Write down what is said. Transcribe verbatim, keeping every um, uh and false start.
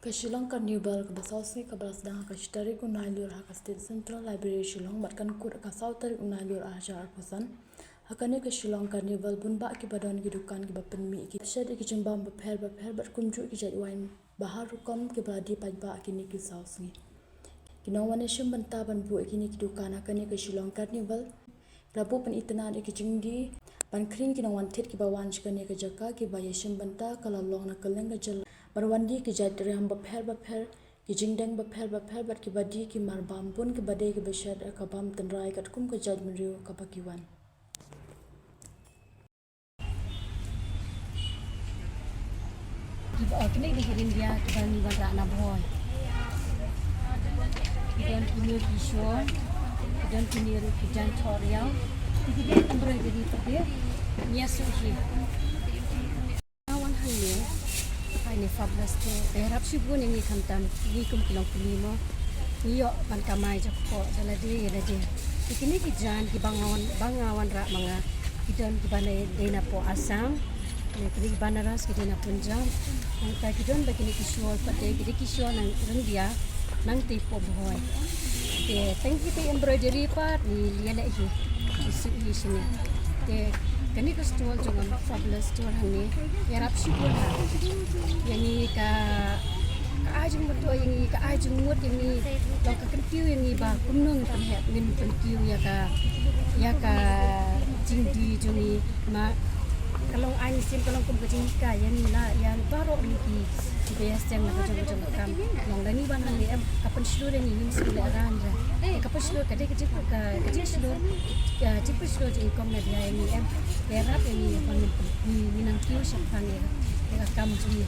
Ka Shillong Carnival kaba saw sngi kaba la sdang ha ka shi tarik u Nailur ha ka State Central Library Shillong bad kan kut ha ka saw tarik u Nailur ar hajar arphew san. Ha kane ka Shillong Carnival bun bah kiba don ki dukan kiba pynmih ki shet ïa ki jingbam bapher bapher bad kumjuh ki jait wine ba har rukom kiba la die paidbah ha kine ki saw sngi. Ki nongwan ïashim bynta ban buh ïa kine ki dukan ha kane ka Shillong Carnival la buh pynitynnad ïa ki jingdie ban khring ki nongwan thied kiba wan sha kane ka jaka. Kiba ïashim bynta ka la long na kylleng ka jylla ban wan die ki jait riam bapher bapher, ki jingdeng bapher bapher bad kiba die ki marbam bun kiba dei kiba shet ïa ka bam tynrai katkum ka jaitbynriew kaba ki wan. Kiba, oh, kine ki dei ki ryndia kiba ngi wanrah na Bhoi. Ki don kine ki shol, ki don kine ruh ki jaiñthoh riaw. Ki dei embroidery pat de, ngi ïa suh hi. Nga wan hangne ha ine Fabulous Store, ka ïarap shibun ïa ngi khamtam ngi kum ki longkmie mo. Ngi ïoh ban kamai jakpoh da lade ïa lade. Te kine ki jaiñ kiba nga wan, ba nga wanrah ma nga, ki don kiba dei na poh Assam, ne kine ki Banaras ki dei na Punjab. Nangta ki don ba kine ki shol pat de, ki dei ki shol na India, nangta poh Bhoi. Te tang kita embroidery pat ngi ïaleh hi, ngi suh hi shane. Te kane ka store jong nga, Fabulous Store hangne, ïarap shibun ha ïa ngi ka, ka ai jingmut ïa ngi, ka ai jingmut ïa ngi, long ka kyntiew ïa ngi ba kumno ngin pynheh, ngin pynkiew ïa ka, ïa ka jingdie jong ngi. Ma ka long ai mynsiem, ka long kum ka jinghikai ïa ngi la, ïa baroh ngi ki, kiba ïaseng la ka jong ka jong ka kam. Long la ngi wan hangne em, ka pynshlur ïa ngi, ngim sngewlehrain re. Ka pynshlur, ka dei ka jing, ka, ka jingshlur, ka jingpynshlur jong i Kong Nadia ïa ngi em. Ka ïarap ïa ngi ban ngin, ngi, ngi nang kiew shaphang ïa, ïa ka kam jong ngi.